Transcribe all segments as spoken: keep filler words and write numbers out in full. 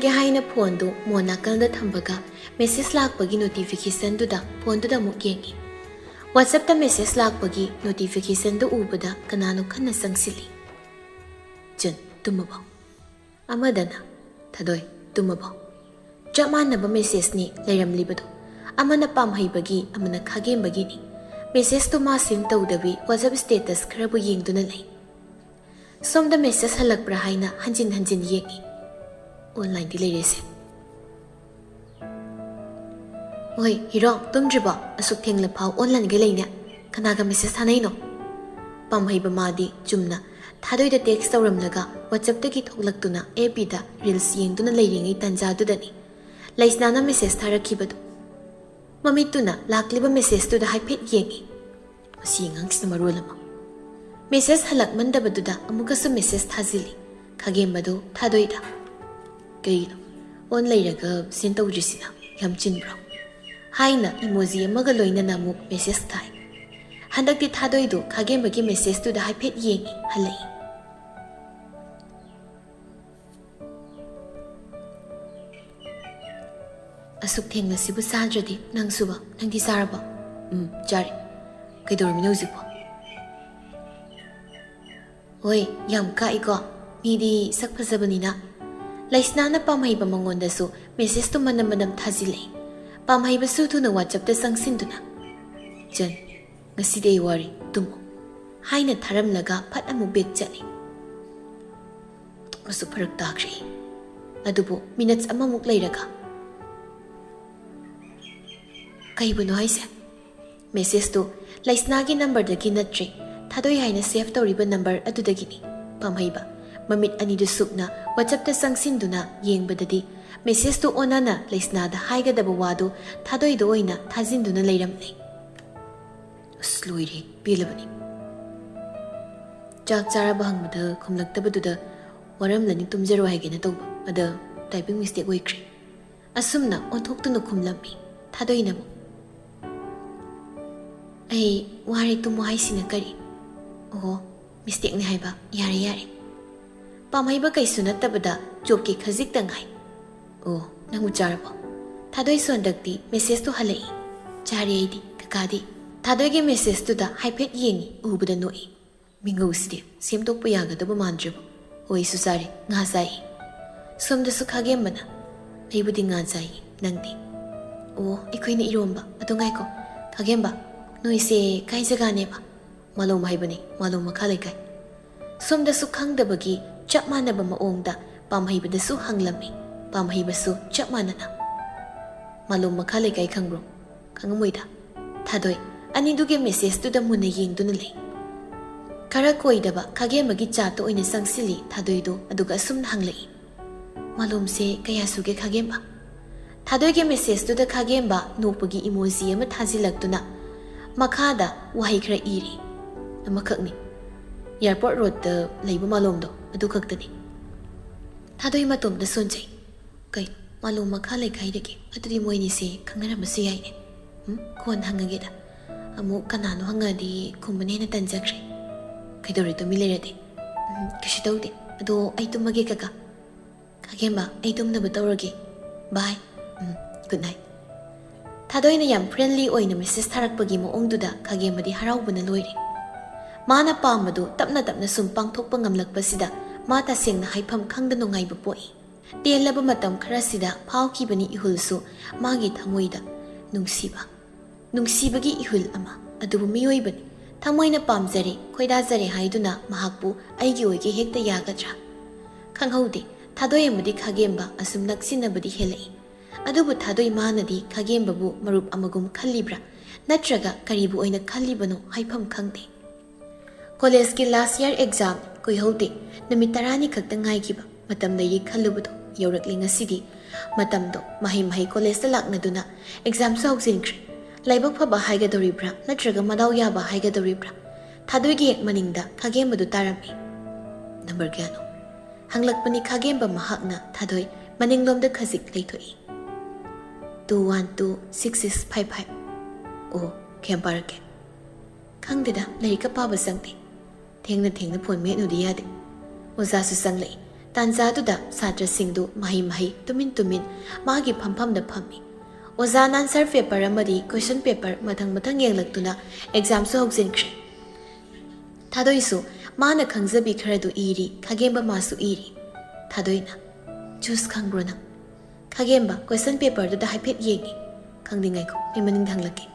ꯒꯦ ꯍꯥꯏꯅ ꯐꯣꯟꯗꯨ ꯃꯣꯟ ꯅꯥꯀꯜꯗ ꯊꯝꯕꯒ ꯃꯦꯁꯦꯖ ꯂꯥꯛꯄꯒꯤ ꯅꯣꯇꯤꯐꯤꯀꯦꯁꯟꯗꯨꯗ ꯐꯣꯟꯗꯨꯗ ꯑꯃꯨꯛ ꯌꯦꯡꯉꯤ꯫ WhatsAppꯇ ꯃꯦꯁꯦꯖ ꯂꯥꯛꯄꯒꯤ ꯅꯣꯇꯤꯐꯤꯀꯦꯁꯟꯗꯨ ꯎꯕꯗ ꯀꯅꯥꯅꯣ ꯈꯟꯅ ꯆꯪꯁꯤꯜꯂꯤ꯫ "ꯖꯨꯟ, ꯇꯨꯝꯃꯕꯣ?" ꯑꯃꯗꯅ, "ꯊꯥꯗꯣꯏ, ꯇꯨꯝꯃꯕꯣ?" ꯆꯞ ꯃꯥꯟꯅꯕ ꯃꯦꯁꯦꯖꯅꯤ ꯂꯩꯔꯝꯂꯤꯕꯗꯨ꯫ ꯑꯃꯅ ꯄꯥꯝꯍꯩꯕꯒꯤ, ꯑꯃꯅ ꯈꯥꯒꯦꯝꯕꯒꯤꯅꯤ꯫ ꯃꯦꯁꯦꯖꯇꯨ ꯃꯥ ꯁꯤꯟ ꯇꯧꯗꯕꯤ WhatsApp status ꯈꯔꯕꯨ ꯌꯦꯡꯗꯨꯅ ꯂꯩ꯫ ꯁꯣꯝꯗ ꯃꯦꯁꯦꯖ ꯍꯜꯂꯛꯄ꯭ꯔꯥ ꯍꯥꯏꯅ ꯍꯟꯖꯤꯟ ꯍꯟꯖꯤꯟ ꯌꯦꯡꯏ꯫ ꯑꯣꯟꯂꯥꯏꯟꯗꯤ ꯂꯩꯔꯦꯁꯦ꯫ "ꯍꯣꯏ, ꯍꯤꯔꯣ, ꯇꯨꯝꯗ꯭ꯔꯤꯕꯣ? ꯑꯁꯨꯛ ꯊꯦꯡꯂꯐꯥꯎ ꯑꯣꯟꯂꯥꯏꯟꯒ ꯂꯩꯅꯦ꯫ ꯀꯅꯥꯒ ꯃꯦꯁꯦꯖ ꯊꯥꯅꯩꯅꯣ?" ꯄꯥꯝꯍꯩꯕ ꯃꯥꯗꯤ ꯆꯨꯝꯅ ꯊꯥꯗꯣꯏꯗ ꯇꯦꯛꯁ ꯇꯧꯔꯝꯂꯒ WhatsAppꯇꯒꯤ ꯊꯣꯛꯂꯛꯇꯨꯅ FBꯗ reels ꯌꯦꯡꯗꯨꯅ ꯂꯩꯔꯤꯉꯩ ꯇꯥꯟꯖꯥꯗꯨꯗꯅꯤ ꯂꯩꯁꯅꯥꯅ ꯃꯦꯁꯦꯖ ꯊꯥꯔꯛꯈꯤꯕꯗꯨ꯫ ꯃꯃꯤꯠꯇꯨꯅ ꯂꯥꯛꯂꯤꯕ ꯃꯦꯁꯦꯖꯇꯨꯗ ꯍꯥꯏꯐꯦꯠ ꯌꯦꯡꯏ꯫ ꯃꯁꯤ ꯑꯉꯥꯡꯁꯤꯅ ꯃꯔꯣꯜ ꯑꯃ꯫ ꯃꯦꯁꯦꯖ ꯍꯜꯂꯛꯃꯟꯗꯕꯗꯨꯗ ꯑꯃꯨꯛꯀꯁꯨ ꯃꯦꯁꯦꯖ ꯊꯥꯖꯤꯜꯂꯤ꯫ ꯈꯥꯒꯦꯝꯕꯗꯨ ꯊꯥꯗꯣꯏꯗ꯫ "ꯀꯩꯅꯣ, ꯑꯣꯟ ꯂꯩꯔꯒ ꯁꯦꯟ ꯇꯧꯗ꯭ꯔꯤꯁꯤꯅ? ꯌꯥꯝ ꯆꯤꯟꯕ꯭ꯔꯣ?" ꯍꯥꯏꯅ ꯏꯃꯣꯖꯤ ꯑꯃꯒ ꯂꯣꯏꯅꯅ ꯑꯃꯨꯛ ꯃꯦꯁꯦꯖ ꯊꯥꯏ꯫ ꯍꯟꯗꯛꯇꯤ ꯊꯥꯗꯣꯏꯗꯨ ꯈꯥꯒꯦꯝꯕꯒꯤ ꯃꯦꯁꯦꯖꯇꯨꯗ ꯍꯥꯏꯐꯦꯠ ꯌꯦꯡꯏ, ꯍꯜꯂꯛꯏ꯫ "ꯑꯁꯨꯛ ꯊꯦꯡꯂꯁꯤꯕꯨ ꯆꯥꯗ꯭ꯔꯗꯤ ꯅꯪꯁꯨꯕ? ꯅꯪꯗꯤ ꯆꯥꯔꯕꯣ?" "ꯎꯝ, ꯆꯥꯔꯦ꯫ ꯀꯩꯗꯧꯔꯝꯃꯤꯅꯣ ꯍꯧꯖꯤꯛꯄꯣ?" "ꯍꯣꯏ, ꯌꯥꯝ ꯀꯥꯛꯏꯀꯣ꯫ ꯃꯤꯗꯤ ꯁꯛ ꯐꯖꯕꯅꯤꯅ꯫" ꯂꯩꯁꯅꯥꯅ ꯄꯥꯝꯍꯩꯕ ꯃꯉꯣꯟꯗꯁꯨ ꯃꯦꯁꯦꯖꯇꯨ ꯃꯅꯝ ꯃꯅꯝ ꯊꯥꯖꯤꯜꯂꯛꯏ꯫ ꯄꯥꯝꯍꯩꯕꯁꯨ ꯊꯨꯅ WhatsAppꯇ ꯆꯪꯁꯤꯟꯗꯨꯅ, "ꯖꯟ, ꯉꯁꯤꯗꯤ ꯑꯩ ꯋꯥꯔꯦ, ꯇꯨꯝꯃꯣ," ꯍꯥꯏꯅ ꯊꯥꯔꯝꯂꯒ ꯐꯠ ꯑꯃꯨꯛ ꯕꯦꯛ ꯆꯠꯂꯤ꯫ ꯑꯃꯁꯨ ꯐꯔꯛ ꯇꯥꯈ꯭ꯔꯦ꯫ ꯑꯗꯨꯕꯨ ꯃꯤꯅꯠꯁ ꯑꯃꯃꯨꯛ ꯂꯩꯔꯒ, "ꯀꯩꯕꯨꯅꯣ ꯍꯥꯏꯁꯦ?" ꯃꯦꯁꯦꯖꯇꯨ ꯂꯩꯁꯅꯥꯒꯤ ꯅꯝꯕꯔꯗꯒꯤ ꯅꯠꯇ꯭ꯔꯦ, ꯊꯥꯗꯣꯏ ꯍꯥꯏꯅ ꯁꯦꯚ ꯇꯧꯔꯤꯕ ꯅꯝꯕꯔ ꯑꯗꯨꯗꯒꯤꯅꯤ꯫ ꯄꯥꯝꯍꯩꯕ ꯃꯃꯤꯠ ꯑꯅꯤꯗꯨ ꯁꯨꯞꯅ WhatsAppꯇ ꯆꯪꯁꯤꯟꯗꯨꯅ ꯌꯦꯡꯕꯗꯗꯤ ꯃꯦꯁꯦꯖꯇꯨ ꯑꯣꯟꯅꯅ ꯂꯩꯁꯅꯥꯗ ꯍꯥꯏꯒꯗꯕ ꯋꯥꯗꯨ ꯊꯥꯗꯣꯏꯗ ꯑꯣꯏꯅ ꯊꯥꯖꯤꯟꯗꯨꯅ ꯂꯩꯔꯝꯂꯦ꯫ ꯑꯁ, ꯂꯣꯏꯔꯦ, ꯄꯦꯜꯂꯕꯅꯤ꯫ ꯆꯥꯛ ꯆꯥꯔꯕ ꯍꯪꯕꯗ ꯈꯨꯝꯂꯛꯇꯕꯗꯨꯗ ꯋꯥꯔꯝꯂꯅꯤ, ꯇꯨꯝꯖꯔꯣ ꯍꯥꯏꯒꯦꯅ ꯇꯧꯕ, ꯑꯗ ꯇꯥꯏꯄꯤꯡ ꯃꯤꯁꯇꯦꯛ ꯑꯣꯏꯈ꯭ꯔꯦ꯫ ꯑꯁꯨꯝꯅ ꯑꯣꯟꯊꯣꯛꯇꯨꯅ ꯈꯨꯝꯂꯝꯃꯤ ꯊꯥꯗꯣꯏꯅ ꯑꯃꯨꯛ꯫ "ꯑꯩ ꯋꯥꯔꯦ, ꯇꯨꯝꯃꯣ ꯍꯥꯏꯁꯤꯅ ꯀꯔꯤ? ꯑꯣꯍꯣ, ꯃꯤꯁꯇꯦꯛꯅꯤ ꯍꯥꯏꯕ꯫ ꯌꯥꯔꯦ, ꯌꯥꯔꯦ꯫" ꯄꯥꯝꯍꯩꯕ ꯀꯩꯁꯨ ꯅꯠꯇꯕꯗ ꯆꯣꯞꯀꯦ ꯈꯖꯤꯛꯇ ꯉꯥꯏ꯫ "ꯑꯣ, ꯅꯪꯕꯨ ꯆꯥꯔꯕꯣ?" ꯊꯥꯗꯣꯏꯁꯨ ꯍꯟꯗꯛꯇꯤ ꯃꯦꯁꯦꯖꯇꯣ ꯍꯜꯂꯛꯏ꯫ "ꯆꯥꯔꯦ ꯑꯩꯗꯤ, ꯀꯀꯥꯗꯤ?" ꯊꯥꯗꯣꯏꯒꯤ ꯃꯦꯁꯦꯖꯇꯨꯗ ꯍꯥꯏꯐꯦꯠ ꯌꯦꯡꯉꯤ, ꯎꯕꯗ ꯅꯣꯛꯏ꯫ ꯃꯤꯉꯧꯁꯤꯗꯤ ꯁꯦꯝꯗꯣꯛꯄ ꯌꯥꯒꯗꯕ ꯃꯥꯟꯗ꯭ꯔꯦꯕ꯫ "ꯍꯣꯏꯁꯨ ꯆꯥꯔꯦ, ꯉꯥ ꯆꯥꯏ꯫" ꯁꯣꯝꯗꯁꯨ ꯈꯥꯒꯦꯝꯕꯅ, "ꯑꯩꯕꯨꯗꯤ ꯉꯥ ꯆꯥꯏ, ꯅꯪꯗꯤ?" "ꯑꯣ, ꯑꯩꯈꯣꯏꯅ ꯏꯔꯣꯝꯕ꯫ ꯑꯗꯣ ꯉꯥꯏꯈꯣ, ꯈꯥꯒꯦꯝꯕ, ꯅꯣꯏꯁꯦ ꯀꯥꯏ ꯖꯒꯥꯅꯦꯕ?" "ꯃꯥꯂꯣꯝ ꯍꯥꯏꯕꯅꯤ, ꯃꯥꯂꯣꯝ ꯃꯈꯥ ꯂꯩꯀꯥꯏ꯫" ꯁꯣꯝꯗꯁꯨ ꯈꯪꯗꯕꯒꯤ ꯆꯞ ꯃꯥꯟꯅꯕ ꯃꯑꯣꯡꯗ ꯄꯥꯝꯍꯩꯕꯗꯁꯨ ꯍꯪꯂꯝꯃꯤ꯫ ꯄꯥꯝꯍꯩꯕꯁꯨ ꯆꯞ ꯃꯥꯟꯅꯅ, "ꯃꯥꯂꯣꯝ ꯃꯈꯥ ꯂꯩꯀꯥꯏ ꯈꯪꯕ꯭ꯔꯣ?" "ꯈꯪꯉꯝꯃꯣꯏꯗ꯫" ꯊꯥꯗꯣꯏ ꯑꯅꯤꯗꯨꯒꯤ ꯃꯦꯁꯦꯖꯇꯨꯗ ꯃꯨꯟꯅ ꯌꯦꯡꯗꯨꯅ ꯂꯩ꯫ ꯈꯔ ꯀꯣꯏꯗꯕ ꯈꯥꯒꯦꯝꯕꯒꯤ ꯆꯥꯠꯇ ꯑꯣꯏꯅ ꯆꯪꯁꯤꯜꯂꯤ ꯊꯥꯗꯣꯏꯗꯣ, ꯑꯗꯨꯒ ꯑꯁꯨꯝꯅ ꯍꯪꯂꯛꯏ, "ꯃꯥꯂꯣꯝꯁꯦ ꯀꯌꯥ ꯁꯨꯒꯦ, ꯈꯥꯒꯦꯝꯕ?" ꯊꯥꯗꯣꯏꯒꯤ ꯃꯦꯁꯦꯖꯇꯨꯗ ꯈꯥꯒꯦꯝꯕ ꯅꯣꯛꯄꯒꯤ ꯏꯃꯣꯖꯤ ꯑꯃ ꯊꯥꯖꯤꯜꯂꯛꯇꯨꯅ ꯃꯈꯥꯗ ꯋꯥꯍꯩ ꯈꯔ ꯏꯔꯤ꯫ "ꯑꯃꯈꯛꯅꯤ, ꯑꯦꯌꯥꯔꯄꯣꯔꯠ ꯔꯣꯗꯇ ꯂꯩꯕ ꯃꯥꯂꯣꯝꯗꯣ, ꯑꯗꯨ ꯈꯛꯇꯅꯤ꯫" ꯊꯥꯗꯣꯏ ꯃꯇꯣꯝꯇ ꯁꯣꯟꯖꯩ꯫ "ꯀꯩꯅꯣ, ꯃꯥꯂꯣꯝ ꯃꯈꯥ ꯂꯩꯀꯥꯏꯗꯒꯤ? ꯑꯗꯨꯗꯤ ꯃꯣꯏꯅꯤꯁꯦ ꯈꯪꯅꯔꯝꯕꯁꯨ ꯌꯥꯏꯅꯦ꯫ ꯎꯝ, ꯀꯣꯟꯅ ꯍꯪꯉꯒꯦꯗ꯫ ꯑꯃꯨꯛ ꯀꯅꯥꯅꯣ ꯍꯪꯉꯛꯑꯗꯤ ꯈꯨꯝꯕꯅ ꯍꯦꯟꯅ ꯇꯟꯖꯈ꯭ꯔꯦ꯫ ꯀꯩꯗꯧꯔꯦ, ꯇꯨꯃꯤꯟ ꯂꯩꯔꯗꯤ?" "ꯎꯝ, ꯀꯩꯁꯨ ꯇꯧꯗꯦ꯫ ꯑꯗꯣ ꯑꯩ ꯇꯨꯝꯃꯒꯦ, ꯀꯀꯥ꯫" "ꯈꯥꯒꯦꯝꯕ, ꯑꯩ ꯇꯨꯝꯅꯕ ꯇꯧꯔꯒꯦ꯫ ꯕꯥꯏ꯫ ꯎꯝ, ꯒꯨꯗ ꯅꯥꯏꯠ꯫" ꯊꯥꯗꯣꯏꯅ ꯌꯥꯝ ꯐ꯭ꯔꯦꯟꯂꯤ ꯑꯣꯏꯅ ꯃꯦꯁꯦꯖ ꯊꯥꯔꯛꯄꯒꯤ ꯃꯑꯣꯡꯗꯨꯗ ꯈꯥꯒꯦꯝꯕꯗꯤ ꯍꯔꯥꯎꯕꯅ ꯂꯣꯏꯔꯦ꯫ ꯃꯥꯅ ꯄꯥꯝꯕꯗꯨ ꯇꯞꯅ ꯇꯞꯅ ꯁꯨꯝ ꯄꯥꯡꯊꯣꯛꯄ ꯉꯝꯂꯛꯄꯁꯤꯗ ꯃꯥ ꯇꯁꯦꯡꯅ ꯍꯥꯏꯐꯝ ꯈꯪꯗ ꯅꯨꯡꯉꯥꯏꯕ ꯄꯣꯛꯏ꯫ ꯇꯦꯜꯂꯕ ꯃꯇꯝ ꯈꯔꯁꯤꯗ ꯐꯥꯎꯈꯤꯕꯅꯤ ꯏꯍꯨꯜꯁꯨ ꯃꯥꯒꯤ ꯊꯃꯣꯏꯗ꯫ ꯅꯨꯡꯁꯤꯕ, ꯅꯨꯡꯁꯤꯕꯒꯤ ꯏꯍꯨꯜ ꯑꯃ꯫ ꯑꯗꯨꯕꯨ ꯃꯤꯑꯣꯏꯕꯅꯤ꯫ ꯊꯃꯣꯏꯅ ꯄꯥꯝꯖꯔꯦ, ꯈꯣꯏꯗꯥꯖꯔꯦ ꯍꯥꯏꯗꯨꯅ ꯃꯍꯥꯛꯄꯨ ꯑꯩꯒꯤ ꯑꯣꯏꯒꯦ ꯍꯦꯛꯇ ꯌꯥꯒꯗ꯭ꯔꯥ? ꯈꯪꯍꯧꯗꯦ, ꯊꯥꯗꯣꯏ ꯑꯃꯗꯤ ꯈꯥꯒꯦꯝꯕ ꯑꯁꯨꯝ ꯅꯛꯁꯤꯟꯅꯕꯗꯤ ꯍꯦꯜꯂꯛꯏ꯫ ꯑꯗꯨꯕꯨ ꯊꯥꯗꯣꯏ ꯃꯥꯅꯗꯤ ꯈꯥꯒꯦꯝꯕꯕꯨ ꯃꯔꯨꯞ ꯑꯃꯒꯨꯝ ꯈꯜꯂꯤꯕ꯭ꯔꯥ, ꯅꯠꯇ꯭ꯔꯒ ꯀꯔꯤꯕꯨ ꯑꯣꯏꯅ ꯈꯜꯂꯤꯕꯅꯣ ꯍꯥꯏꯐꯝ ꯈꯪꯗꯦ꯫ ꯀꯣꯂꯦꯖꯀꯤ ꯂꯥꯁ ꯌꯔ ꯑꯦꯛꯖꯥꯝ ꯀꯨꯏꯍꯧꯗꯦ, ꯅꯨꯃꯤꯠ ꯇꯔꯥꯅꯤ ꯈꯛꯇ ꯉꯥꯏꯈꯤꯕ꯫ ꯃꯇꯝ ꯂꯩꯔꯤ ꯈꯜꯂꯨꯕꯗꯣ ꯌꯧꯔꯛꯂꯦ ꯉꯁꯤꯗꯤ꯫ ꯃꯇꯝꯗꯣ ꯃꯍꯩ ꯃꯍꯩ ꯀꯣꯂꯦꯖꯇ ꯂꯥꯛꯅꯗꯨꯅ ꯑꯦꯛꯖꯥꯝꯁꯨ ꯍꯧꯖꯤꯟꯈ꯭ꯔꯦ꯫ ꯂꯥꯏꯕꯛ ꯐꯕ ꯍꯥꯏꯒꯗꯧꯔꯤꯕ꯭ꯔꯥ, ꯅꯠꯇ꯭ꯔꯒ ꯃꯗꯥꯎ ꯌꯥꯕ ꯍꯥꯏꯒꯗꯧꯔꯤꯕ꯭ꯔꯥ? ꯊꯥꯗꯣꯏꯒꯤ ꯍꯦꯛ ꯃꯅꯤꯡꯗ ꯈꯥꯒꯦꯝꯕꯗꯨ ꯇꯥꯔꯝꯃꯤ꯫ "ꯅꯝꯕꯔ ꯀꯌꯥꯅꯣ?" ꯍꯪꯂꯛꯄꯅꯤ ꯈꯥꯒꯦꯝꯕ ꯃꯍꯥꯛꯅ꯫ ꯊꯥꯗꯣꯏ ꯃꯅꯤꯡꯂꯣꯝꯗ ꯈꯖꯤꯛ ꯂꯩꯊꯣꯛꯏ꯫ "Two one two six six five five." "ꯑꯣ, ꯀꯌꯥꯝ ꯄꯥꯔꯛꯀꯦ?" "ꯈꯪꯗꯦꯗ, ꯂꯥꯏꯔꯤꯛꯀ ꯄꯥꯕ ꯆꯪꯗꯦ꯫ ꯊꯦꯡꯅ ꯊꯦꯡꯅ ꯐꯣꯟ ꯃꯦꯠꯂꯨꯗꯤ ꯌꯥꯗꯦ꯫" ꯑꯣꯖꯥꯁꯨ ꯆꯪꯂꯛꯏ꯫ ꯇꯥꯟꯖꯥꯗꯨꯗ ꯁꯥꯇ꯭ꯔꯁꯤꯡꯗꯨ ꯃꯍꯩ ꯃꯍꯩ ꯇꯨꯃꯤꯟ ꯇꯨꯃꯤꯟ ꯃꯥꯒꯤ ꯐꯝꯐꯝꯗ ꯐꯝꯃꯤ꯫ ꯑꯣꯖꯥꯅ ꯑꯟꯁꯔ ꯄꯦꯄꯔ ꯑꯃꯗꯤ ꯀꯣꯏꯁꯟ ꯄꯦꯄꯔ ꯃꯊꯪ ꯃꯊꯪ ꯌꯦꯡꯂꯛꯇꯨꯅ ꯑꯦꯛꯖꯥꯝꯁꯨ ꯍꯧꯖꯤꯟꯈ꯭ꯔꯦ꯫ ꯊꯥꯗꯣꯏꯁꯨ ꯃꯥꯅ ꯈꯪꯖꯕꯤ ꯈꯔꯗꯨ ꯏꯔꯤ, ꯈꯥꯒꯦꯝꯕ ꯃꯥꯁꯨ ꯏꯔꯤ꯫ ꯊꯥꯗꯣꯏꯅ, "ꯆꯨꯁ ꯈꯪꯕ꯭ꯔꯣ ꯅꯪ?" ꯈꯥꯒꯦꯝꯕ ꯀꯣꯏꯁꯟ ꯄꯦꯄꯔꯗꯨꯗ ꯍꯥꯏꯐꯦꯠ ꯌꯦꯡꯉꯤ꯫ "ꯈꯪꯗꯦ, ꯉꯥꯏꯈꯣ, ꯑꯩ ꯃꯅꯤꯡ ꯊꯪꯂꯛꯀꯦ"꯫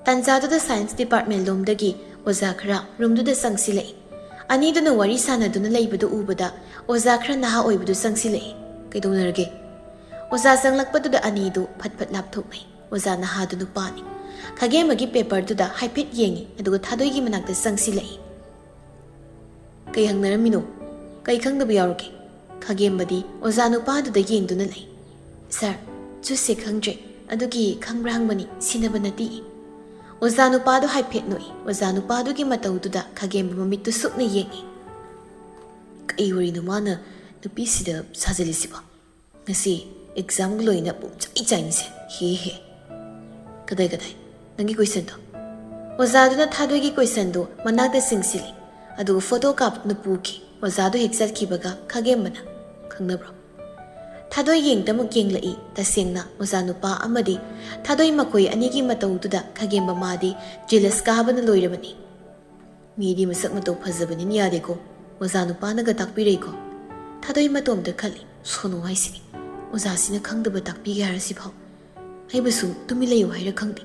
ꯇꯥꯟꯖꯥꯗꯨꯗ ꯁꯥꯏꯟꯁ ꯗꯤꯄꯥꯔꯠꯃꯦꯟ ꯂꯣꯝꯗꯒꯤ ꯑꯣꯖꯥ ꯈꯔ ꯔꯨꯝꯗꯨꯗ ꯆꯪꯁꯤꯜꯂꯛꯏ꯫ ꯑꯅꯤꯗꯨꯅ ꯋꯥꯔꯤ ꯁꯥꯟꯅꯗꯨꯅ ꯂꯩꯕꯗꯨ ꯎꯕꯗ ꯑꯣꯖꯥ ꯈꯔ ꯅꯍꯥ ꯑꯣꯏꯕꯗꯨ ꯆꯪꯁꯤꯜꯂꯛꯏ꯫ "ꯀꯩꯗꯧꯅꯔꯒꯦ?" ꯑꯣꯖꯥ ꯆꯪꯂꯛꯄꯗꯨꯗ ꯑꯅꯤꯗꯨ ꯐꯠ ꯐꯠ ꯂꯥꯞꯊꯣꯛꯅꯩ꯫ ꯑꯣꯖꯥ ꯅꯍꯥꯗꯨ ꯅꯨꯄꯥꯅꯤ꯫ ꯈꯥꯒꯦꯝꯕꯒꯤ ꯄꯦꯄꯔꯗꯨꯗ ꯍꯥꯏꯐꯦꯠ ꯌꯦꯡꯉꯤ, ꯑꯗꯨꯒ ꯊꯥꯗꯣꯏꯒꯤ ꯃꯅꯥꯛꯇ ꯆꯪꯁꯤꯜꯂꯛꯏ꯫ "ꯀꯩ ꯍꯪꯅꯔꯝꯃꯤꯅꯣ? ꯀꯩ ꯈꯪꯗꯕ ꯌꯥꯎꯔꯒꯦ?" ꯈꯥꯒꯦꯝꯕꯗꯤ ꯑꯣꯖꯥ ꯅꯨꯄꯥꯗꯨꯗ ꯌꯦꯡꯗꯨꯅ ꯂꯩ꯫ "ꯁꯥꯔ, ꯆꯨꯁꯁꯦ ꯈꯪꯗ꯭ꯔꯦ, ꯑꯗꯨꯒꯤ ꯈꯪꯕ꯭ꯔꯥ ꯍꯪꯕꯅꯤ, ꯁꯤꯟꯅꯕ ꯅꯠꯇꯦ"꯫ ꯑꯣꯖꯥ ꯅꯨꯄꯥꯗꯨ ꯍꯥꯏꯐꯦꯠ ꯅꯣꯛꯏ꯫ ꯑꯣꯖꯥ ꯅꯨꯄꯥꯗꯨꯒꯤ ꯃꯇꯧꯗꯨꯗ ꯈꯥꯒꯦꯝꯕ ꯃꯃꯤꯠꯇꯨ ꯁꯨꯛꯅ ꯌꯦꯡꯉꯤ꯫ "ꯀꯩ ꯋꯥꯔꯤꯅꯣ ꯃꯥꯅ ꯅꯨꯄꯤꯁꯤꯗ ꯁꯥꯖꯤꯜꯂꯤꯁꯤꯕꯣ? ꯉꯁꯤ ꯑꯦꯛꯖꯥꯝꯒ ꯂꯣꯏꯅ ꯄꯨꯡꯆꯥꯏ ꯆꯥꯏꯅꯤꯁꯦ, ꯍꯦ ꯍꯦ"꯫ "ꯀꯗꯥꯏ ꯀꯗꯥꯏ? ꯅꯪꯒꯤ ꯀꯣꯏꯁꯟꯗꯣ?" ꯑꯣꯖꯥꯗꯨꯅ ꯊꯥꯗꯣꯏꯒꯤ ꯀꯣꯏꯁꯟꯗꯨ ꯃꯅꯥꯛꯇ ꯆꯤꯡꯁꯤꯜꯂꯤ, ꯑꯗꯨꯒ ꯐꯣꯇꯣ ꯀꯥꯞꯇꯨꯅ ꯄꯨꯈꯤ꯫ ꯑꯣꯖꯥꯗꯨ ꯍꯦꯛ ꯆꯠꯈꯤꯕꯒ ꯈꯥꯒꯦꯝꯕꯅ, "ꯈꯪꯅꯕ꯭ꯔꯣ?" ꯊꯥꯗꯣꯏ ꯌꯦꯡꯗꯃꯛ ꯌꯦꯡꯂꯛꯏ꯫ ꯇꯁꯦꯡꯅ ꯑꯣꯖꯥ ꯅꯨꯄꯥ ꯑꯃꯗꯤ ꯊꯥꯗꯣꯏ ꯃꯈꯣꯏ ꯑꯅꯤꯒꯤ ꯃꯇꯧꯗꯨꯗ ꯈꯥꯒꯦꯝꯕ ꯃꯥꯗꯤ ꯖꯦꯂꯁ ꯀꯥꯕꯅ ꯂꯣꯏꯔꯕꯅꯤ꯫ "ꯃꯤꯗꯤ ꯃꯁꯛ ꯃꯇꯧ ꯐꯖꯕꯅꯤꯅ ꯌꯥꯗꯦꯀꯣ, ꯑꯣꯖꯥ ꯅꯨꯄꯥꯅꯒ ꯇꯥꯛꯄꯤꯔꯛꯏꯀꯣ"꯫ ꯊꯥꯗꯣꯏ ꯃꯇꯣꯝꯇ ꯈꯜꯂꯤ, "ꯁꯣꯅꯣ ꯍꯥꯏꯁꯤꯅꯤ, ꯑꯣꯖꯥꯁꯤꯅ ꯈꯪꯗꯕ ꯇꯥꯛꯄꯤꯒꯦ ꯍꯥꯏꯔꯁꯤꯐꯥꯎ꯫ ꯑꯩꯕꯨꯁꯨ ꯇꯨꯃꯤꯟ ꯂꯩꯌꯨ ꯍꯥꯏꯔ ꯈꯪꯗꯦ"꯫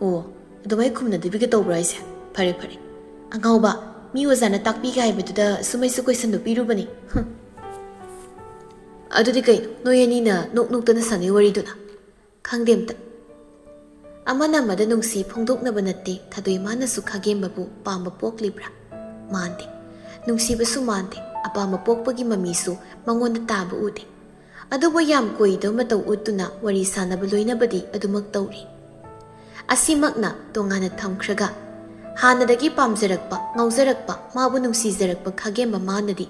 "ꯑꯣ, ꯑꯗꯨꯃꯥꯏ ꯈꯨꯝꯅꯗꯕꯤꯒ ꯇꯧꯕ꯭ꯔꯥ ꯍꯥꯏꯁꯦ? ꯐꯔꯦ ꯐꯔꯦ꯫ ꯑꯉꯥꯎꯕ, ꯃꯤ ꯑꯣꯖꯥꯅ ꯇꯥꯛꯄꯤꯒꯦ ꯍꯥꯏꯕꯗꯨꯗ ꯁꯨꯝ ꯑꯩꯁꯨ ꯀꯣꯏꯁꯟꯗꯣ ꯄꯤꯔꯨꯕꯅꯤ꯫ ꯍꯨꯝ꯫ ꯑꯗꯨꯗꯤ ꯀꯩꯅꯣ, ꯅꯣꯏ ꯑꯅꯤꯅ ꯅꯣꯛ ꯅꯣꯛꯇꯅ ꯁꯥꯟꯅꯩ ꯋꯥꯔꯤꯗꯨꯅ?" "ꯈꯪꯗꯦ ꯑꯝꯇ"꯫ ꯑꯃꯅ ꯑꯃꯗ ꯅꯨꯡꯁꯤ ꯐꯣꯡꯗꯣꯛꯅꯕ ꯅꯠꯇꯦ꯫ ꯊꯥꯗꯣꯏ ꯃꯥꯅꯁꯨ ꯈꯥꯒꯦꯝꯕꯕꯨ ꯄꯥꯝꯕ ꯄꯣꯛꯂꯤꯕ꯭ꯔꯥ? ꯃꯥꯟꯗꯦ꯫ ꯅꯨꯡꯁꯤꯕꯁꯨ ꯃꯥꯟꯗꯦ꯫ ꯑꯄꯥꯝꯕ ꯄꯣꯛꯄꯒꯤ ꯃꯃꯤꯁꯨ ꯃꯉꯣꯟꯗ ꯇꯥꯕ ꯎꯗꯦ꯫ ꯑꯗꯨꯕꯨ ꯌꯥꯝ ꯀꯣꯏꯗꯕ ꯃꯇꯧ ꯎꯠꯇꯨꯅ ꯋꯥꯔꯤ ꯁꯥꯟꯅꯕ ꯂꯣꯏꯅꯕꯗꯤ ꯑꯗꯨꯃꯛ ꯇꯧꯔꯤ꯫ ꯑꯁꯤꯃꯛꯅ ꯇꯣꯉꯥꯟꯅ ꯊꯝꯈ꯭ꯔꯒ, ꯍꯥꯟꯅꯗꯒꯤ ꯄꯥꯝꯖꯔꯛꯄ, ꯉꯥꯎꯖꯔꯛꯄ, ꯃꯥꯕꯨ ꯅꯨꯡꯁꯤꯖꯔꯛꯄ ꯈꯥꯒꯦꯝꯕ ꯃꯥꯅꯗꯤ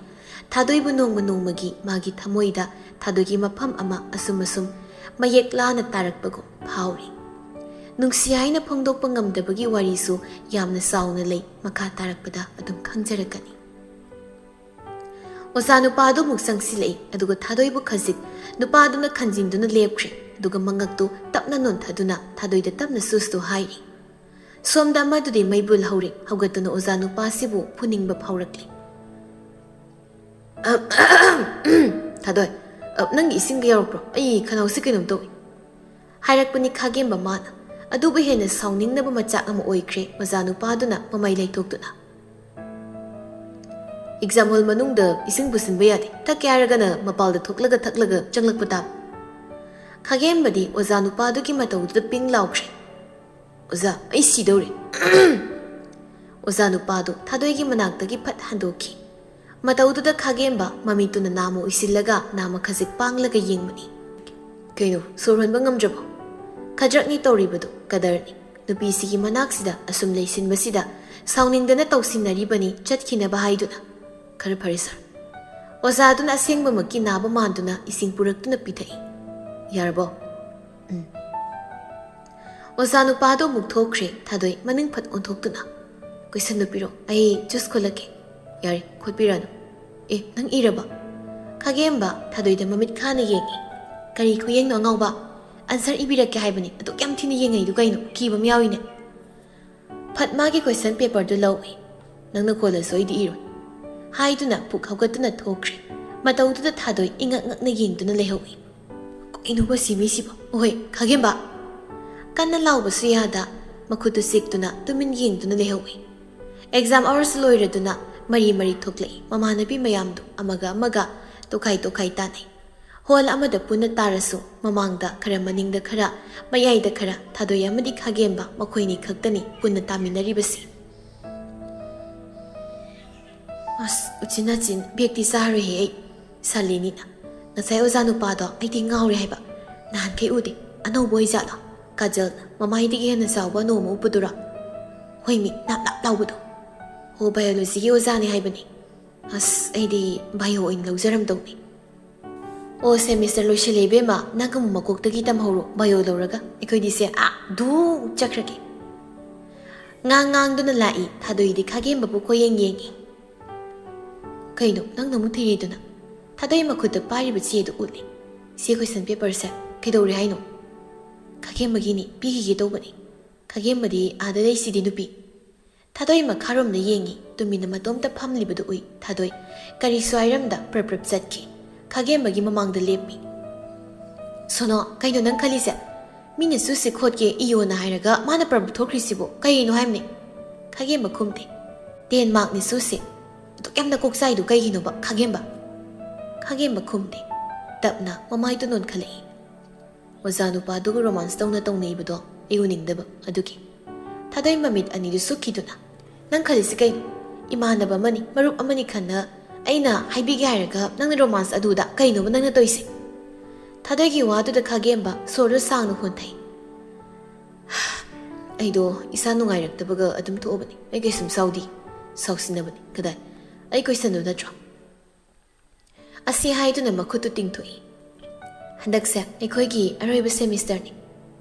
ꯊꯥꯗꯣꯏꯕꯨ ꯅꯣꯡꯃ ꯅꯣꯡꯃꯒꯤ ꯃꯥꯒꯤ ꯊꯃꯣꯏꯗ ꯊꯥꯗꯣꯏꯒꯤ ꯃꯐꯝ ꯑꯃ ꯑꯁꯨꯝ ꯑꯁꯨꯝ ꯃꯌꯦꯛ ꯂꯥꯅ ꯇꯥꯔꯛꯄꯒꯨꯝ ꯐꯥꯎꯔꯤ꯫ ꯅꯨꯡꯁꯤ ꯍꯥꯏꯅ ꯐꯣꯡꯗꯣꯛꯄ ꯉꯝꯗꯕꯒꯤ ꯋꯥꯔꯤꯁꯨ ꯌꯥꯝꯅ ꯆꯥꯎꯅ ꯂꯩ, ꯃꯈꯥ ꯇꯥꯔꯛꯄꯗ ꯑꯗꯨꯝ ꯈꯪꯖꯔꯛꯀꯅꯤ꯫ ꯑꯣꯖꯥ ꯅꯨꯄꯥꯗꯨ ꯑꯃꯨꯛ ꯆꯪꯁꯤꯜꯂꯛꯏ, ꯑꯗꯨꯒ ꯊꯥꯗꯣꯏꯕꯨ ꯈꯖꯤꯛ ꯅꯨꯄꯥꯗꯨꯅ ꯈꯟꯖꯤꯟꯗꯨꯅ ꯂꯦꯞꯈ꯭ꯔꯦ, ꯑꯗꯨꯒ ꯃꯉꯛꯇꯨ ꯇꯞꯅ ꯅꯣꯟꯊꯗꯨꯅ ꯊꯥꯗꯣꯏꯗ ꯇꯞꯅ ꯁꯨꯁꯇꯨ ꯍꯥꯏꯔꯤ꯫ ꯁꯣꯝꯗ ꯑꯃꯗꯨꯗꯤ ꯃꯩꯕꯨꯜ ꯍꯧꯔꯦ, ꯍꯧꯒꯠꯇꯨꯅ ꯑꯣꯖꯥ ꯅꯨꯄꯥꯁꯤꯕꯨ ꯐꯨꯅꯤꯡꯕ ꯐꯥꯎꯔꯛꯂꯤ꯫ "ꯊꯥꯗꯣꯏ, ꯑ, ꯅꯪꯒꯤ ꯏꯁꯤꯡꯒ ꯌꯥꯎꯔꯛꯄ꯭ꯔꯣ? ꯑꯩ ꯈꯅꯥꯎꯁꯤ ꯀꯩꯅꯣꯝ ꯇꯧꯏ" ꯍꯥꯏꯔꯛꯄꯅꯤ ꯈꯥꯒꯦꯝꯕ ꯃꯥꯅ꯫ ꯑꯗꯨꯕꯨ ꯍꯦꯟꯅ ꯁꯥꯎꯅꯤꯡꯅꯕ ꯃꯆꯥꯛ ꯑꯃ ꯑꯣꯏꯈ꯭ꯔꯦ ꯑꯣꯖꯥ ꯅꯨꯄꯥꯗꯨꯅ ꯃꯃꯩ ꯂꯩꯊꯣꯛꯇꯨꯅ꯫ "ꯑꯦꯛꯖꯥꯝ ꯍꯣꯜ ꯃꯅꯨꯡꯗ ꯏꯁꯤꯡ ꯄꯨꯁꯤꯟꯕ ꯌꯥꯗꯦ, ꯊꯛꯀꯦ ꯍꯥꯏꯔꯒꯅ ꯃꯄꯥꯜꯗ ꯊꯣꯛꯂꯒ ꯊꯛꯂꯒ ꯆꯪꯂꯛꯄ ꯇꯥꯕ"꯫ ꯈꯥꯒꯦꯝꯕꯗꯤ ꯑꯣꯖꯥ ꯅꯨꯄꯥꯗꯨꯒꯤ ꯃꯇꯧꯗꯨꯗ ꯄꯤꯡ ꯂꯥꯎꯈ꯭ꯔꯦ꯫ "ꯑꯣꯖꯥ, ꯑꯩ ꯁꯤꯗꯧꯔꯦ"꯫ ꯑꯣꯖꯥ ꯅꯨꯄꯥꯗꯨ ꯊꯥꯗꯣꯏꯒꯤ ꯃꯅꯥꯛꯇꯒꯤ ꯐꯠ ꯍꯟꯗꯣꯛꯈꯤ꯫ ꯃꯇꯧꯗꯨꯗ ꯈꯥꯒꯦꯝꯕ ꯃꯃꯤꯠꯇꯨꯅ ꯅꯥꯝꯃ ꯎꯏꯁꯤꯜꯂꯒ ꯅꯥꯝꯃ ꯈꯖꯤꯛ ꯄꯥꯡꯂꯒ ꯌꯦꯡꯕꯅꯤ꯫ "ꯀꯩꯅꯣ, ꯁꯣꯔ ꯍꯣꯟꯕ ꯉꯝꯗ꯭ꯔꯕꯣ?" ꯈꯗ꯭ꯔꯛꯅꯤ ꯇꯧꯔꯤꯕꯗꯨ ꯀꯗꯔꯅꯤ꯫ ꯅꯨꯄꯤꯁꯤꯒꯤ ꯃꯅꯥꯛꯁꯤꯗ ꯑꯁꯨꯝ ꯂꯩꯁꯤꯟꯕꯁꯤꯗ ꯁꯥꯎꯅꯤꯡꯗꯅ ꯇꯧꯁꯤꯟꯅꯔꯤꯕꯅꯤ ꯆꯠꯈꯤꯅꯕ ꯍꯥꯏꯗꯨꯅ꯫ "ꯈꯔ ꯐꯔꯦ ꯁꯥꯔ"꯫ ꯑꯣꯖꯥꯗꯨꯅ ꯑꯁꯦꯡꯕꯃꯛꯀꯤ ꯅꯥꯕ ꯃꯥꯟꯗꯨꯅ ꯏꯁꯤꯡ ꯄꯨꯔꯛꯇꯨꯅ ꯄꯤꯊꯛꯏ꯫ "ꯌꯥꯔꯕꯣ?" "ꯎꯝ"꯫ ꯑꯣꯖꯥ ꯅꯨꯄꯥꯗꯣ ꯑꯃꯨꯛ ꯊꯣꯛꯈ꯭ꯔꯦ꯫ ꯊꯥꯗꯣꯏ ꯃꯅꯤꯡ ꯐꯠ ꯑꯣꯟꯊꯣꯛꯇꯨꯅ, "ꯀꯣꯏꯁꯟꯗꯨ ꯄꯤꯔꯣ, ꯑꯩ ꯖꯨꯁ ꯈꯣꯠꯂꯛꯀꯦ"꯫ "ꯌꯥꯔꯦ, ꯈꯣꯠꯄꯤꯔꯅꯨ"꯫ "ꯑꯦ, ꯅꯪ ꯏꯔꯕ?" ꯈꯥꯒꯦꯝꯕ ꯊꯥꯗꯣꯏꯗ ꯃꯃꯤꯠ ꯈꯥꯅ ꯌꯦꯡꯉꯤ꯫ "ꯀꯔꯤ ꯈꯨꯌꯦꯡꯅꯣ ꯑꯉꯥꯎꯕ? ꯑꯟꯁꯔ ꯏꯕꯤꯔꯛꯀꯦ ꯍꯥꯏꯕꯅꯤ, ꯑꯗꯨꯛ ꯌꯥꯝ ꯊꯤꯅ ꯌꯦꯡꯉꯛꯏꯗꯨ ꯀꯩꯅꯣ? ꯀꯤꯕ ꯑꯃ ꯌꯥꯎꯏꯅꯦ"꯫ ꯐꯠ ꯃꯥꯒꯤ ꯀꯣꯏꯁꯟ ꯄꯦꯄꯔꯗꯨ ꯂꯧꯏ꯫ "ꯅꯪꯅ ꯈꯣꯜꯂꯁꯨ ꯑꯩꯗꯤ ꯏꯔꯣꯏ" ꯍꯥꯏꯗꯨꯅ ꯄꯨꯛ ꯍꯧꯒꯠꯇꯨꯅ ꯊꯣꯛꯈ꯭ꯔꯦ꯫ ꯃꯇꯧꯗꯨꯗ ꯊꯥꯗꯣꯏ ꯏꯉꯛ ꯉꯛꯅ ꯌꯦꯡꯗꯨꯅ ꯂꯩꯍꯧꯏ꯫ "ꯀꯩꯅꯣꯕ ꯁꯤ ꯃꯤꯁꯤꯕꯣ? ꯑꯣꯍꯣꯏ, ꯈꯥꯒꯦꯝꯕ!" ꯀꯟꯅ ꯂꯥꯎꯕꯁꯨ ꯌꯥꯗ, ꯃꯈꯨꯠꯇꯨ ꯆꯤꯛꯇꯨꯅ ꯇꯨꯃꯤꯟ ꯌꯦꯡꯗꯨꯅ ꯂꯩꯍꯧꯏ꯫ ꯑꯦꯛꯖꯥꯝ ꯑꯋꯥꯔꯁ ꯂꯣꯏꯔꯗꯨꯅ ꯃꯔꯤ ꯃꯔꯤ ꯊꯣꯛꯂꯛꯏ꯫ ꯃꯃꯥꯟꯅꯕꯤ ꯃꯌꯥꯝꯗꯨ ꯑꯃꯒ ꯑꯃꯒ ꯇꯣꯈꯥꯏ ꯇꯣꯈꯥꯏ ꯇꯥꯅꯩ꯫ ꯍꯣꯜ ꯑꯃꯗ ꯄꯨꯟꯅ ꯇꯥꯔꯁꯨ ꯃꯃꯥꯡꯗ ꯈꯔ, ꯃꯅꯤꯡꯗ ꯈꯔ, ꯃꯌꯥꯏꯗ ꯈꯔ, ꯊꯥꯗꯣꯏ ꯑꯃꯗꯤ ꯈꯥꯒꯦꯝꯕ ꯃꯈꯣꯏꯅꯤ ꯈꯛꯇꯅꯤ ꯄꯨꯟꯅ ꯇꯥꯃꯤꯟꯅꯔꯤꯕꯁꯤ꯫ ꯑꯁ, ꯎꯆꯤꯟ ꯅꯥꯆꯤꯟ ꯕꯦꯛꯇꯤ ꯆꯥꯔꯣꯏꯍꯦ ꯑꯩ꯫ ꯁꯥꯂꯤꯅꯤꯅ, "ꯉꯁꯥꯏ ꯑꯣꯖꯥ ꯅꯨꯄꯥꯗꯣ ꯑꯩꯗꯤ ꯉꯥꯎꯔꯦ ꯍꯥꯏꯕ꯫ ꯅꯍꯥꯟꯈꯩ ꯎꯗꯦ꯫ ꯑꯅꯧꯕ ꯑꯣꯏꯖꯥꯠꯂꯣ? ꯀꯥꯖꯜꯅ ꯃꯃꯥꯏꯗꯒꯤ ꯍꯦꯟꯅ ꯆꯥꯎꯕ ꯑꯅꯧꯕ ꯑꯃ ꯎꯞꯄꯗꯨꯔꯣ?" "ꯍꯣꯏꯃꯤ, ꯅꯥꯞ ꯅꯥꯞ ꯂꯥꯎꯕꯗꯣ꯫ ꯑꯣ, ꯕꯥꯏꯑꯣꯂꯣꯖꯤꯒꯤ ꯑꯣꯖꯥꯅꯦ ꯍꯥꯏꯕꯅꯤ꯫ ꯑꯁ, ꯑꯩꯗꯤ ꯕꯥꯏꯑꯣ ꯑꯣꯏꯅ ꯂꯧꯖꯔꯝꯗꯧꯅꯤ"꯫ "ꯑꯣ, ꯁꯦꯃꯤꯁꯇꯔ ꯂꯣꯏꯁꯤꯜꯂꯛꯏ ꯏꯕꯦꯝꯃ, ꯅꯪ ꯑꯃꯨꯛ ꯃꯀꯣꯛꯇꯒꯤ ꯇꯝꯍꯧꯔꯣ, ꯕꯥꯏꯑꯣ ꯂꯧꯔꯒ꯫ ꯑꯩꯈꯣꯏꯗꯤ ꯁꯦ ꯑꯥ ꯙꯨ ꯆꯠꯈ꯭ꯔꯒꯦ"꯫ ꯉꯥꯡ ꯉꯥꯡꯗꯨꯅ ꯂꯥꯛꯏ꯫ ꯊꯥꯗꯣꯏꯗꯤ ꯈꯥꯒꯦꯝꯕꯕꯨ ꯀꯣꯏꯌꯦꯡ ꯌꯦꯡꯉꯤ꯫ "ꯀꯩꯅꯣ, ꯅꯪꯅ ꯑꯃꯨꯛ ꯊꯤꯔꯤꯗꯨꯅ?" ꯊꯥꯗꯣꯏ ꯃꯈꯨꯠꯇ ꯄꯥꯏꯔꯤꯕ ꯆꯦꯗꯨ ꯎꯠꯂꯤ꯫ "ꯁꯤ question paperꯁꯦ ꯀꯩꯗꯧꯔꯦ ꯍꯥꯏꯅꯣ?" "ꯈꯥꯒꯦꯝꯕꯒꯤꯅꯤ, ꯄꯤꯈꯤꯒꯦ ꯇꯧꯕꯅꯤ꯫ ꯈꯥꯒꯦꯝꯕꯗꯤ ꯑꯥꯗ ꯂꯩꯁꯤꯗꯤ ꯅꯨꯄꯤ꯫" ꯊꯥꯗꯣꯏ ꯃꯈꯥꯔꯣꯝꯗ ꯌꯦꯡꯉꯤ꯫ ꯇꯨꯃꯤꯟꯅ ꯃꯇꯣꯝꯇ ꯐꯝꯂꯤꯕꯗꯨ ꯎꯏ꯫ ꯊꯥꯗꯣꯏ ꯀꯔꯤꯁꯨ ꯍꯥꯏꯔꯝꯗ ꯄ꯭ꯔꯞ ꯄ꯭ꯔꯞ ꯆꯠꯈꯤ꯫ ꯈꯥꯒꯦꯝꯕꯒꯤ ꯃꯃꯥꯡꯗ ꯂꯦꯞꯄꯤ꯫ "ꯁꯣꯅꯣ, ꯀꯩꯅꯣ ꯅꯪ ꯈꯜꯂꯤꯁꯦ? ꯃꯤꯅ ꯆꯨꯁꯦ ꯈꯣꯠꯀꯦ ꯏꯌꯣꯅ ꯍꯥꯏꯔꯒ ꯃꯥꯅ ꯄ꯭ꯔꯞ ꯊꯣꯛꯈ꯭ꯔꯤꯁꯤꯕꯨ ꯀꯩꯅꯣ ꯍꯥꯏꯕꯅꯤ?" ꯈꯥꯒꯦꯝꯕ ꯈꯨꯝꯗꯦ꯫ "ꯇꯦꯟ ꯃꯥꯔꯛꯅꯤ ꯆꯨꯁꯦ꯫ ꯑꯗꯨꯛ ꯌꯥꯝꯅ ꯀꯣꯛ ꯆꯥꯏꯗꯨ ꯀꯩꯒꯤꯅꯣꯕ, ꯈꯥꯒꯦꯝꯕ?" ꯈꯥꯒꯦꯝꯕ ꯈꯨꯝꯗꯦ꯫ ꯇꯞꯅ ꯃꯃꯥꯏꯗꯨ ꯅꯣꯟꯈꯠꯂꯛꯏ꯫ "ꯑꯣꯖꯥ ꯅꯨꯄꯥꯗꯨꯒ romance ꯇꯧꯅ ꯇꯧꯅꯩꯕꯗꯣ ꯑꯩ ꯎꯅꯤꯡꯗꯕ ꯑꯗꯨꯒꯤ꯫" ꯊꯥꯗꯣꯏ ꯃꯃꯤꯠ ꯑꯅꯤꯗꯨ ꯁꯨꯛꯈꯤꯗꯨꯅ, "ꯅꯪ ꯈꯜꯂꯤꯁꯤ ꯀꯩꯅꯣ? ꯏꯃꯥꯟꯅꯕ ꯑꯃꯅꯤ, ꯃꯔꯨꯞ ꯑꯃꯅꯤ ꯈꯟꯅ ꯑꯩꯅ ꯍꯥꯏꯕꯤꯒꯦ ꯍꯥꯏꯔꯒ ꯅꯪꯅ romance ꯑꯗꯨꯗ ꯀꯩꯅꯣꯕ ꯅꯪꯅ ꯇꯧꯏꯁꯦ?" ꯊꯥꯗꯣꯏꯒꯤ ꯋꯥꯗꯨꯗ ꯈꯥꯒꯦꯝꯕ ꯁꯣꯔꯗꯨ ꯁꯥꯡꯅ ꯍꯣꯟꯊꯩ꯫ "ꯑꯩꯗꯣ ꯏꯁꯥ ꯅꯨꯡꯉꯥꯏꯔꯛꯇꯕꯒ ꯑꯗꯨꯝ ꯊꯣꯛꯑꯕꯅꯤ꯫ ꯑꯩ ꯀꯩꯁꯨꯝ ꯁꯥꯎꯗꯤ, ꯁꯥꯎꯁꯤꯟꯅꯕꯅꯤ꯫ ꯀꯗꯥꯏ? ꯑꯩ question ꯗꯨ ꯅꯠꯇ꯭ꯔꯣ?" ꯑꯁꯤ ꯍꯥꯏꯗꯨꯅ ꯃꯈꯨꯠꯇꯨ ꯇꯤꯡꯊꯣꯛꯏ꯫ "ꯍꯟꯗꯛꯁꯦ ꯑꯩꯈꯣꯏꯒꯤ ꯑꯔꯣꯏꯕ semester ꯅꯤ꯫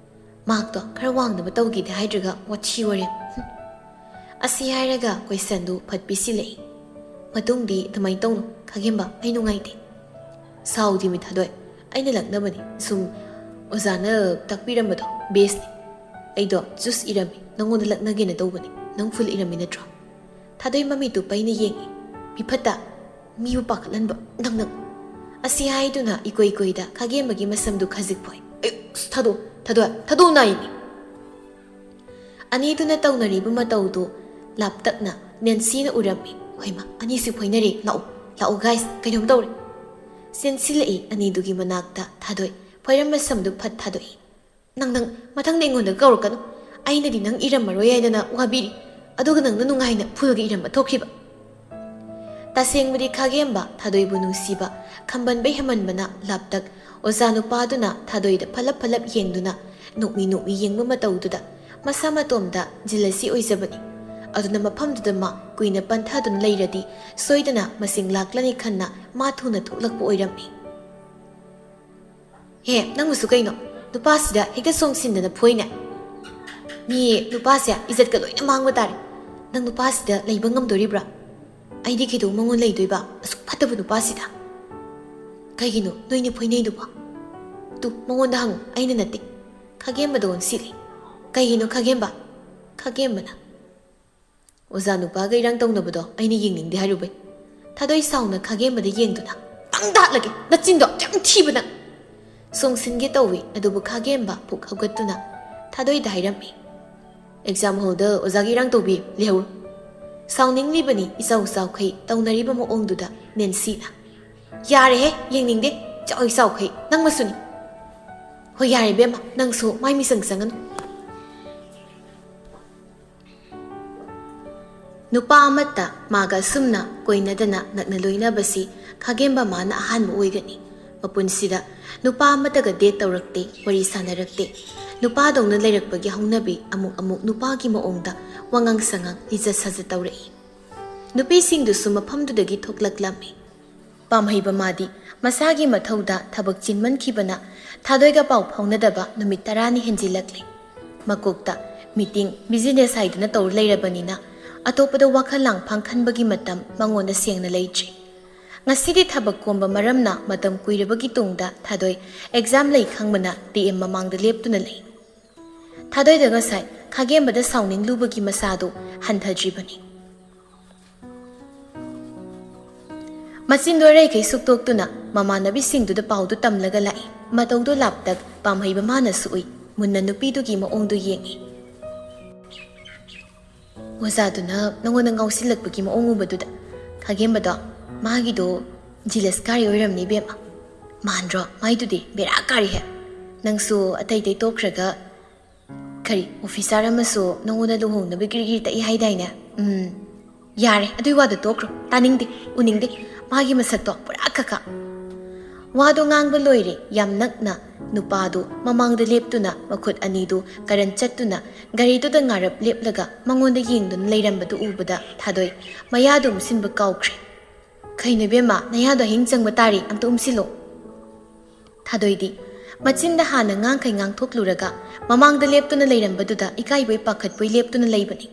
ꯃꯥꯔꯛꯇꯣ ꯈꯔ ꯋꯥꯡꯅꯕ ꯇꯧꯒꯦꯗꯤ ꯍꯥꯏꯗ꯭ꯔꯒ ꯋꯥꯊꯤ ꯋꯥꯔꯦꯝ꯫ ꯍꯨꯝ꯫" ꯑꯁꯤ ꯍꯥꯏꯔꯒ question ꯗꯨ ꯐꯠ ꯄꯤꯁꯤꯜꯂꯛꯏ꯫ "ꯃꯇꯨꯡꯗꯤ ꯑꯗꯨꯃꯥꯏꯅ ꯇꯧꯅꯨ ꯈꯥꯒꯦꯝꯕ, ꯑꯩ ꯅꯨꯡꯉꯥꯏꯇꯦ꯫" "ꯁꯥꯎꯗꯦꯃꯤ ꯊꯥꯗꯣꯏ, ꯑꯩꯅ ꯂꯛꯅꯕꯅꯤ꯫ ꯁꯨꯝ ꯑꯣꯖꯥꯅ ꯇꯥꯛꯄꯤꯔꯝꯕꯗꯣ best ꯅꯤ꯫ ꯑꯩꯗꯣ ꯆꯨꯁ ꯏꯔꯝꯃꯤ, ꯅꯪꯉꯣꯟꯗ ꯂꯛꯅꯒꯦꯅ ꯇꯧꯕꯅꯤ꯫ ꯅꯪ full ꯏꯔꯝꯃꯤ ꯅꯠꯇ꯭ꯔꯣ?" ꯊꯥꯗꯣꯏ ꯃꯃꯤꯠꯇꯨ ꯄꯩꯅ ꯌꯦꯡꯉꯤ꯫ "ꯃꯤꯐꯠꯇ, ꯃꯤꯕꯨ ꯄꯥꯈꯠꯍꯟꯕ ꯅꯪꯅ꯫" ꯑꯁꯤ ꯍꯥꯏꯗꯨꯅ ꯏꯀꯣꯏ ꯀꯣꯏꯗ ꯈꯥꯒꯦꯝꯕꯒꯤ ꯃꯁꯝꯗꯨ ꯈꯖꯤꯛ ꯐꯣꯏ꯫ "ꯑꯩ, ꯑꯁ, ꯊꯥꯗꯣꯛ, ꯊꯥꯗꯣꯛ, ꯊꯥꯗꯣꯛ ꯅꯥꯏꯅꯤ!" ꯑꯅꯤꯗꯨꯅ ꯇꯧꯅꯔꯤꯕ ꯃꯇꯧꯗꯨ ꯂꯥꯞꯇꯛꯅ ꯅꯦꯟꯁꯤꯅ ꯎꯔꯝꯃꯤ꯫ "ꯍꯣꯏꯃ, ꯑꯅꯤꯁꯤ ꯐꯣꯏꯅꯔꯦ꯫ ꯂꯥꯛꯎ, ꯂꯥꯛꯎ guys, ꯀꯩꯅꯣꯝ ꯇꯧꯔꯦ꯫" ꯆꯦꯟꯁꯤꯜꯂꯛꯏ ꯑꯅꯤꯗꯨꯒꯤ ꯃꯅꯥꯛꯇ ꯊꯥꯗꯣꯏ꯫ ꯐꯣꯏꯔꯝꯕ ꯁꯝꯗꯨ ꯐꯠ ꯊꯥꯗꯣꯛꯏ꯫ "ꯅꯪ, ꯅꯪ, ꯃꯊꯪꯗ ꯑꯩꯉꯣꯟꯗ ꯀꯧꯔꯛꯀꯅꯨ꯫ ꯑꯩꯅꯗꯤ ꯅꯪ ꯏꯔꯝꯃꯔꯣꯏ ꯍꯥꯏꯗꯅ ꯋꯥꯕꯤꯔꯤ꯫ ꯑꯗꯨꯒ ꯅꯪꯅ ꯅꯨꯡꯉꯥꯏꯅ full ꯒ ꯏꯔꯝꯕ ꯊꯣꯛꯈꯤꯕ꯫" ꯇꯁꯦꯡꯕꯗꯤ ꯈꯥꯒꯦꯝꯕ ꯊꯥꯗꯣꯏꯕꯨ ꯅꯨꯡꯁꯤꯕ ꯈꯝꯕꯟꯕ ꯍꯦꯃꯟꯕꯅ ꯂꯥꯞꯇꯛ ꯑꯣꯖꯥ ꯅꯨꯄꯥꯗꯨꯅ ꯊꯥꯗꯣꯏꯗ ꯐꯂꯞ ꯐꯂꯞ ꯌꯦꯡꯗꯨꯅ ꯅꯣꯛꯃꯤ ꯅꯣꯛꯃꯤ ꯌꯦꯡꯕ ꯃꯇꯧꯗꯨꯗ ꯃꯁꯥ ꯃꯇꯣꯝꯗ jealousy ꯑꯣꯏꯖꯕꯅꯤ꯫ ꯑꯗꯨꯅ ꯃꯐꯝꯗꯨꯗ ꯃꯥ ꯀꯨꯏꯅ ꯄꯟꯊꯗꯨꯅ ꯂꯩꯔꯗꯤ ꯁꯣꯏꯗꯅ ꯃꯁꯤꯡ ꯂꯥꯛꯂꯅꯤ ꯈꯟꯅ ꯃꯥ ꯊꯨꯅ ꯊꯣꯛꯂꯛꯄ ꯑꯣꯏꯔꯝꯃꯤ꯫ "ꯍꯦ, ꯅꯪꯕꯨꯁꯨ ꯀꯩꯅꯣ? ꯅꯨꯄꯥꯁꯤꯗ ꯍꯦꯛꯇ ꯆꯣꯡꯁꯤꯟꯗꯅ ꯐꯣꯏꯅꯦ꯫ ꯃꯤ ꯅꯨꯄꯥꯁꯦ ꯏꯖꯠꯀ ꯂꯣꯏꯅ ꯃꯥꯡꯕ ꯇꯥꯔꯦ꯫ ꯅꯪ ꯅꯨꯄꯥꯁꯤꯗ ꯂꯩꯕ ꯉꯝꯗꯣꯔꯤꯕ꯭ꯔꯥ?" ꯑꯩꯗꯤ ꯀꯩꯗꯧ ꯃꯉꯣꯟ ꯂꯩꯗꯣꯏꯕ? ꯑꯁꯨꯛ ꯐꯠꯇꯕ ꯅꯨꯄꯥꯁꯤꯗ꯫ ꯀꯩꯒꯤꯅꯣ ꯅꯣꯏꯅꯤ ꯐꯣꯏꯅꯩꯗꯨꯕꯣ? ꯇꯨ, ꯃꯉꯣꯟꯗ ꯍꯪꯉꯨ, ꯑꯩꯅ ꯅꯠꯇꯦ꯫ ꯈꯥꯒꯦꯝꯕꯗ ꯑꯣꯟꯁꯤꯜꯂꯤ꯫ ꯀꯩꯒꯤꯅꯣ ꯈꯥꯒꯦꯝꯕ? ꯈꯥꯒꯦꯝꯕꯅ, "ꯑꯣꯖꯥ ꯅꯨꯄꯥꯒ ꯏꯔꯥꯡ ꯇꯧꯅꯕꯗꯣ ꯑꯩꯅ ꯌꯦꯡꯅꯤꯡꯗꯦ ꯍꯥꯏꯔꯨꯕꯩ?" ꯊꯥꯗꯣꯏ ꯁꯥꯎꯅ ꯈꯥꯒꯦꯝꯕꯗ ꯌꯦꯡꯗꯨꯅ, "ꯇꯪ ꯇꯥꯠꯂꯒꯦ, ꯅꯆꯤꯟꯗꯣ ꯌꯥꯝ ꯊꯤꯕ ꯅꯪ!" ꯆꯣꯡꯁꯤꯟꯒꯦ ꯇꯧꯏ, ꯑꯗꯨꯕꯨ ꯈꯥꯒꯦꯝꯕ ꯐꯨꯛ ꯍꯧꯒꯠꯇꯨꯅ ꯊꯥꯗꯣꯏꯗ ꯍꯥꯏꯔꯝꯃꯤ, "ꯑꯦꯛꯖꯥꯝ ꯍꯣꯜꯗ ꯑꯣꯖꯥꯒꯤ ꯏꯔꯥꯡ ꯇꯧꯕꯤ ꯂꯩꯍꯧꯔꯣ꯫ ꯁꯥꯎꯅꯤꯡꯂꯤꯕꯅꯤ ꯏꯆꯥꯎ ꯆꯥꯎꯈꯩ ꯇꯧꯅꯔꯤꯕ ꯃꯑꯣꯡꯗꯨꯗ ꯅꯦꯟꯁꯤꯅ꯫ ꯌꯥꯔꯦꯍꯦ, ꯌꯦꯡꯅꯤꯡꯗꯦ, ꯏꯆꯥꯎ ꯏꯆꯥꯎꯈꯩ ꯅꯪ ꯃꯁꯨꯅꯤ꯫ ꯍꯣꯏ, ꯌꯥꯔꯦ ꯏꯕꯦꯝꯃ, ꯅꯪꯁꯨ ꯃꯥꯏ ꯃꯤꯆꯪ ꯆꯪꯒꯅꯨ꯫" ꯅꯨꯄꯥ ꯑꯃꯠꯇ ꯃꯥꯒ ꯑꯁꯨꯝꯅ ꯀꯣꯏꯅꯗꯅ ꯅꯛꯅ ꯂꯣꯏꯅꯕꯁꯤ ꯈꯥꯒꯦꯝꯕ ꯃꯥꯅ ꯑꯍꯥꯟꯕ ꯑꯣꯏꯒꯅꯤ꯫ ꯃꯄꯨꯟꯁꯤꯗ ꯅꯨꯄꯥ ꯑꯃꯠꯇꯒ ꯗꯦꯠ ꯇꯧꯔꯛꯇꯦ, ꯋꯥꯔꯤ ꯁꯥꯟꯅꯔꯛꯇꯦ꯫ ꯅꯨꯄꯥꯗꯧꯅ ꯂꯩꯔꯛꯄꯒꯤ ꯍꯧꯅꯕꯤ ꯑꯃꯨꯛ ꯑꯃꯨꯛ ꯅꯨꯄꯥꯒꯤ ꯃꯑꯣꯡꯗ ꯋꯥꯉꯥꯡ ꯁꯉꯥꯡ, ꯂꯤꯆꯠ ꯁꯥꯖꯠ ꯇꯧꯔꯛꯏ꯫ ꯅꯨꯄꯤꯁꯤꯡꯗꯨꯁꯨ ꯃꯐꯝꯗꯨꯗꯒꯤ ꯊꯣꯛꯂꯛꯂꯝꯃꯤ꯫ ꯄꯥꯝꯍꯩꯕ ꯃꯥꯗꯤ ꯃꯁꯥꯒꯤ ꯃꯊꯧꯗ ꯊꯕꯛ ꯆꯤꯟꯃꯟꯈꯤꯕꯅ ꯊꯥꯗꯣꯏꯒ ꯄꯥꯎ ꯐꯥꯎꯅꯗꯕ ꯅꯨꯃꯤꯠ ꯇꯔꯥꯅꯤ ꯍꯦꯟꯖꯤꯜꯂꯛꯂꯦ꯫ ꯃꯀꯣꯛꯇ ꯃꯤꯇꯤꯡ, ꯕꯤꯖꯤꯅꯦꯁ ꯍꯥꯏꯗꯨꯅ ꯇꯧꯔ ꯂꯩꯔꯕꯅꯤꯅ ꯑꯇꯣꯞꯄꯗ ꯋꯥꯈꯜ ꯂꯥꯡꯐꯥꯡ ꯈꯟꯕꯒꯤ ꯃꯇꯝ ꯃꯉꯣꯟꯗ ꯁꯦꯡꯅ ꯂꯩꯇ꯭ꯔꯤ꯫ ꯉꯁꯤꯗꯤ ꯊꯕꯛ ꯀꯣꯝꯕ ꯃꯔꯝꯅ ꯃꯇꯝ ꯀꯨꯏꯔꯕꯒꯤ ꯇꯨꯡꯗ ꯊꯥꯗꯣꯏ ꯑꯦꯛꯖꯥꯝ ꯂꯩ ꯈꯪꯕꯅ ꯗꯤ ꯑꯦꯝ ꯃꯃꯥꯡꯗ ꯂꯦꯞꯇꯨꯅ ꯂꯩ꯫ ꯊꯥꯗꯣꯏꯗ ꯉꯁꯥꯏ ꯈꯥꯒꯦꯝꯕꯗ ꯁꯥꯎꯅꯤꯡꯂꯨꯕꯒꯤ ꯃꯁꯥꯗꯨ ꯍꯟꯊꯗ꯭ꯔꯤꯕꯅꯤ꯫ ꯃꯆꯤꯟꯗꯣ ꯑꯔꯩꯈꯩ ꯁꯨꯛꯇꯣꯛꯇꯨꯅ ꯃꯃꯥꯟꯅꯕꯤꯁꯤꯡꯗꯨꯗ ꯄꯥꯎꯗꯨ ꯇꯝꯂꯒ ꯂꯥꯛꯏ꯫ ꯃꯇꯧꯗꯣ ꯂꯥꯞꯇꯛ ꯄꯥꯝꯍꯩꯕ ꯃꯥꯅꯁꯨ ꯎꯏ꯫ ꯃꯨꯟꯅ ꯅꯨꯄꯤꯗꯨꯒꯤ ꯃꯑꯣꯡꯗꯨ ꯌꯦꯡꯏ꯫ "ꯑꯣꯖꯥꯗꯨꯅ ꯅꯉꯣꯟꯗ ꯉꯥꯎꯁꯤꯜꯂꯛꯄꯒꯤ ꯃꯑꯣꯡ ꯎꯕꯗꯨꯗ ꯈꯥꯒꯦꯝꯕꯗꯣ, ꯃꯥꯒꯤꯗꯣ ꯖꯤꯂꯁ ꯀꯥꯔꯤ ꯑꯣꯏꯔꯝꯅꯤ ꯏꯕꯦꯝꯃ꯫ ꯃꯥꯟꯗ꯭ꯔꯣ? ꯃꯥꯏꯗꯨꯗꯤ ꯕꯦꯔꯥ ꯀꯥꯔꯤꯍꯦ꯫ ꯅꯪꯁꯨ ꯑꯇꯩ ꯑꯇꯩ ꯇꯣꯛꯈ꯭ꯔꯒ ꯀꯔꯤ, ꯑꯣꯐꯤꯁꯥꯔ ꯑꯃꯁꯨ ꯅꯉꯣꯟꯗ ꯂꯨꯍꯣꯡꯅꯕ ꯒꯤꯔꯤꯒꯤꯔꯤ ꯇꯛꯏ ꯍꯥꯏꯗꯥꯏꯅꯦ? ꯎꯝ, ꯌꯥꯔꯦ, ꯑꯗꯨꯏ ꯋꯥꯗꯣ ꯇꯣꯛꯈ꯭ꯔꯣ, ꯇꯥꯅꯤꯡꯗꯦ, ꯎꯅꯤꯡꯗꯦ꯫ ꯃꯥꯒꯤ ꯃꯁꯛꯇꯣ ꯄꯨꯔꯥ ꯀꯀꯥ꯫" ꯋꯥꯗꯣ ꯉꯥꯡꯕ ꯂꯣꯏꯔꯦ, ꯌꯥꯝ ꯅꯛꯅ ꯅꯨꯄꯥꯗꯨ ꯃꯃꯥꯡꯗ ꯂꯦꯞꯇꯨꯅ ꯃꯈꯨꯠ ꯑꯅꯤꯗꯨ ꯀꯔꯟ ꯆꯠꯇꯨꯅ ꯒꯥꯔꯤꯗꯨꯗ ꯉꯥꯔꯞ ꯂꯦꯞꯂꯒ ꯃꯉꯣꯟꯗ ꯌꯦꯡꯗꯨꯅ ꯂꯩꯔꯝꯕꯗꯨ ꯎꯕꯗ ꯊꯥꯗꯣꯏ ꯃꯌꯥꯗꯨ ꯎꯝꯁꯤꯟꯕ ꯀꯥꯎꯈ꯭ꯔꯦ꯫ "ꯀꯩꯅꯣ ꯏꯕꯦꯝꯃ, ꯅꯌꯥꯗꯣ ꯑꯍꯤꯡ ꯆꯪꯕ ꯇꯥꯔꯤ, ꯑꯝꯇ ꯎꯝꯁꯤꯜꯂꯣ꯫" ꯊꯥꯗꯣꯏꯗꯤ ꯃꯆꯤꯟꯗ ꯍꯥꯟꯅ ꯉꯥꯡꯈꯩ ꯉꯥꯡꯊꯣꯛꯂꯨꯔꯒ ꯃꯃꯥꯡꯗ ꯂꯦꯞꯇꯨꯅ ꯂꯩꯔꯝꯕꯗꯨꯗ ꯏꯀꯥꯏꯕꯣꯏ ꯄꯥꯈꯠꯄꯣꯏ ꯂꯦꯞꯇꯨꯅ ꯂꯩꯕꯅꯤ꯫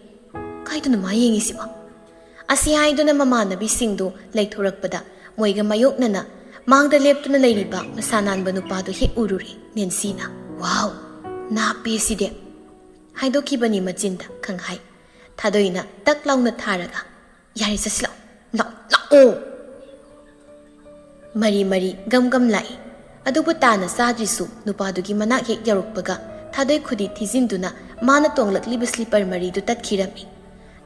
ꯀꯥꯏꯗꯅꯣ ꯃꯥ ꯌꯦꯡꯉꯤꯁꯤꯕꯣ? ꯑꯁꯤ ꯍꯥꯏꯗꯨꯅ ꯃꯃꯥꯟꯅꯕꯤꯁꯤꯡꯗꯨ ꯂꯩꯊꯣꯔꯛꯄꯗ ꯃꯣꯏꯒ ꯃꯥꯌꯣꯛꯅꯅ ꯃꯥꯡꯗ ꯂꯦꯞꯇꯨꯅ ꯂꯩꯔꯤꯕ ꯃꯁꯥ ꯅꯥꯟꯕ ꯅꯨꯄꯥꯗꯨ ꯍꯦꯛ ꯎꯔꯨꯔꯦ ꯅꯦꯟꯁꯤꯅ꯫ "ꯋꯥꯎ, ꯅꯥꯞꯄꯦ ꯁꯤꯗꯤ!" ꯍꯥꯏꯗꯣꯛꯈꯤꯕꯅꯤ ꯃꯆꯤꯟꯗ ꯈꯪꯍꯥꯏ꯫ ꯊꯥꯗꯣꯏꯅ ꯇꯛ ꯂꯥꯎꯅ ꯊꯥꯔꯒ, "ꯌꯥꯔꯦ, ꯆꯠꯁꯤ ꯂꯥꯛꯑꯣ, ꯂꯥꯛꯑꯣ, ꯂꯥꯛꯑꯣ!" ꯃꯔꯤ ꯃꯔꯤ ꯒꯝ ꯒꯝ ꯂꯥꯛꯏ꯫ ꯑꯗꯨꯕꯨ ꯇꯥꯅ ꯆꯥꯗ꯭ꯔꯤꯁꯨ ꯅꯨꯄꯥꯗꯨꯒꯤ ꯃꯅꯥꯛ ꯍꯦꯛ ꯌꯧꯔꯛꯄꯒ ꯊꯥꯗꯣꯏ ꯈꯨꯗꯤ ꯊꯤꯖꯤꯟꯗꯨꯅ ꯃꯥꯅ ꯇꯣꯡꯂꯛꯂꯤꯕ ꯁ꯭ꯂꯤꯄꯔ ꯃꯔꯤꯗꯨ ꯇꯠꯈꯤꯔꯝꯃꯤ꯫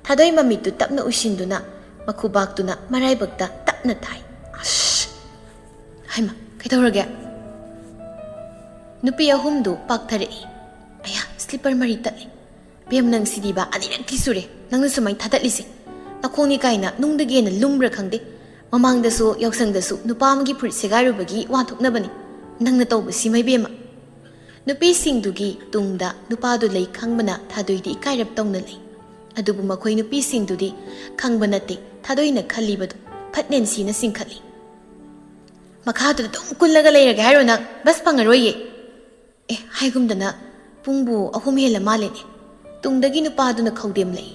ꯊꯥꯗꯣꯏ ꯃꯃꯤꯠꯇꯨ ꯇꯞꯅ ꯎꯏꯁꯤꯟꯗꯨꯅ ꯃꯈꯨꯕꯥꯛꯇꯨꯅ ꯃꯔꯥꯏꯕꯛꯇ ꯇꯞꯅ ꯊꯥꯏ꯫ ꯑꯁ! ꯍꯩꯃꯥ, ꯀꯩꯗꯧꯔꯒꯦ? ꯅꯨꯄꯤ ꯑꯍꯨꯝꯗꯨ ꯄꯥꯛꯊꯔꯛꯏ꯫ "ꯑꯌꯥ, ꯁ꯭ꯂꯤꯄꯔ ꯃꯔꯤ ꯇꯠꯂꯦ꯫ ꯕꯦꯝ, ꯅꯪ ꯁꯤꯗꯤꯕ ꯑꯅꯤꯔꯛꯇꯤ ꯁꯨꯔꯦ ꯅꯪꯅ ꯁꯨꯃꯥꯏꯅ ꯊꯥꯗꯠꯂꯤꯁꯦ꯫ ꯅꯈꯣꯡꯅꯤ ꯀꯥꯏꯅ ꯅꯨꯡꯗꯒꯤ ꯍꯦꯟꯅ ꯂꯨꯝꯕ꯭ꯔꯥ ꯈꯪꯗꯦ꯫ ꯃꯃꯥꯡꯗꯁꯨ ꯌꯥꯎꯁꯪꯗꯁꯨ ꯅꯨꯄꯥ ꯑꯃꯒꯤ ꯐꯨꯔꯤꯠ ꯁꯦꯒꯥꯏꯔꯨꯕꯒꯤ ꯋꯥ ꯊꯣꯛꯅꯕꯅꯤ꯫ ꯅꯪꯅ ꯇꯧꯕꯁꯤꯃ ꯏꯕꯦꯝꯃ!" ꯅꯨꯄꯤꯁꯤꯡꯗꯨꯒꯤ ꯇꯨꯡꯗ ꯅꯨꯄꯥꯗꯨ ꯂꯩ ꯈꯪꯕꯅ ꯊꯥꯗꯣꯏꯗꯤ ꯏꯀꯥꯏꯔꯞ ꯇꯧꯅ ꯂꯩ꯫ ꯑꯗꯨꯕꯨ ꯃꯈꯣꯏ ꯅꯨꯄꯤꯁꯤꯡꯗꯨꯗꯤ ꯈꯪꯕ ꯅꯠꯇꯦ ꯊꯥꯗꯣꯏꯅ ꯈꯜꯂꯤꯕꯗꯨ꯫ ꯐꯠ ꯅꯦꯟꯁꯤꯅ ꯆꯤꯡꯈꯠꯂꯤ꯫ "ꯃꯈꯥꯗꯨꯗ ꯑꯗꯨꯝ ꯀꯨꯜꯂꯒ ꯂꯩꯔꯒꯦ ꯍꯥꯏꯔꯣ ꯅꯪ? ꯕꯁ ꯐꯪꯉꯔꯣꯏꯌꯦ꯫ ꯑꯦ, ꯍꯥꯏꯒꯨꯝꯗꯅ ꯄꯨꯡꯕꯨ ꯑꯍꯨꯝ ꯍꯦꯜꯂ ꯃꯥꯜꯂꯦꯅꯦ꯫" ꯇꯨꯡꯗꯒꯤ ꯅꯨꯄꯥꯗꯨꯅ ꯈꯧꯗꯦꯝꯂꯛꯏ꯫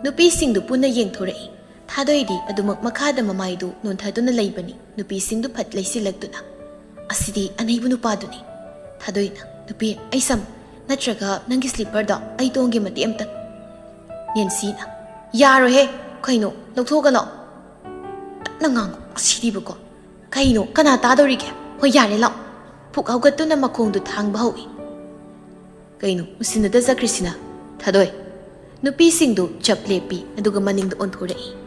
ꯅꯨꯄꯤꯁꯤꯡꯗꯨ ꯄꯨꯟꯅ ꯌꯦꯡꯊꯣꯔꯛꯏ꯫ ꯊꯥꯗꯣꯏꯗꯤ ꯑꯗꯨꯃꯛ ꯃꯈꯥꯗ ꯃꯃꯥꯏꯗꯨ ꯅꯣꯟꯊꯗꯨꯅ ꯂꯩꯕꯅꯤ꯫ ꯅꯨꯄꯤꯁꯤꯡꯗꯨ ꯐꯠ ꯂꯩꯁꯤꯜꯂꯛꯇꯨꯅ, "ꯑꯁꯤꯗꯤ ꯑꯅꯩꯕ ꯅꯨꯄꯥꯗꯨꯅꯤ꯫" ꯊꯥꯗꯣꯏꯅ, "ꯅꯨꯄꯤ, ꯑꯩ ꯁꯝ, ꯅꯠꯇ꯭ꯔꯒ ꯅꯪꯒꯤ ꯁ꯭ꯂꯤꯄꯔꯗꯣ ꯑꯩ ꯇꯣꯡꯒꯦ ꯃꯇꯦꯛ ꯑꯝꯇ꯫" ꯅꯦꯟꯁꯤꯅ, "ꯌꯥꯔꯣꯏꯍꯦ꯫ ꯀꯩꯅꯣ, ꯂꯧꯊꯣꯛꯀꯅꯣ꯫ ꯇꯞꯅ ꯉꯥꯡꯉꯨ꯫ ꯑꯁꯤꯗꯤꯕꯀꯣ꯫ ꯀꯩꯅꯣ, ꯀꯅꯥ ꯇꯥꯗꯧꯔꯤꯒꯦ? ꯍꯣꯏ, ꯌꯥꯔꯦ, ꯂꯥꯛꯑꯣ꯫" ꯐꯨꯛ ꯍꯧꯒꯠꯇꯨꯅ ꯃꯈꯣꯡꯗꯨ ꯊꯥꯡꯕ ꯍꯧꯏ꯫ "ꯀꯩꯅꯣ, ꯎꯁꯤꯟꯅꯗ ꯆꯠꯈ꯭ꯔꯤꯁꯤꯅ? ꯊꯥꯗꯣꯏ!" ꯅꯨꯄꯤꯁꯤꯡꯗꯨ ꯆꯞ ꯂꯦꯞꯄꯤ, ꯑꯗꯨꯒ ꯃꯅꯤꯡꯗ ꯑꯣꯟꯊꯣꯔꯛꯏ꯫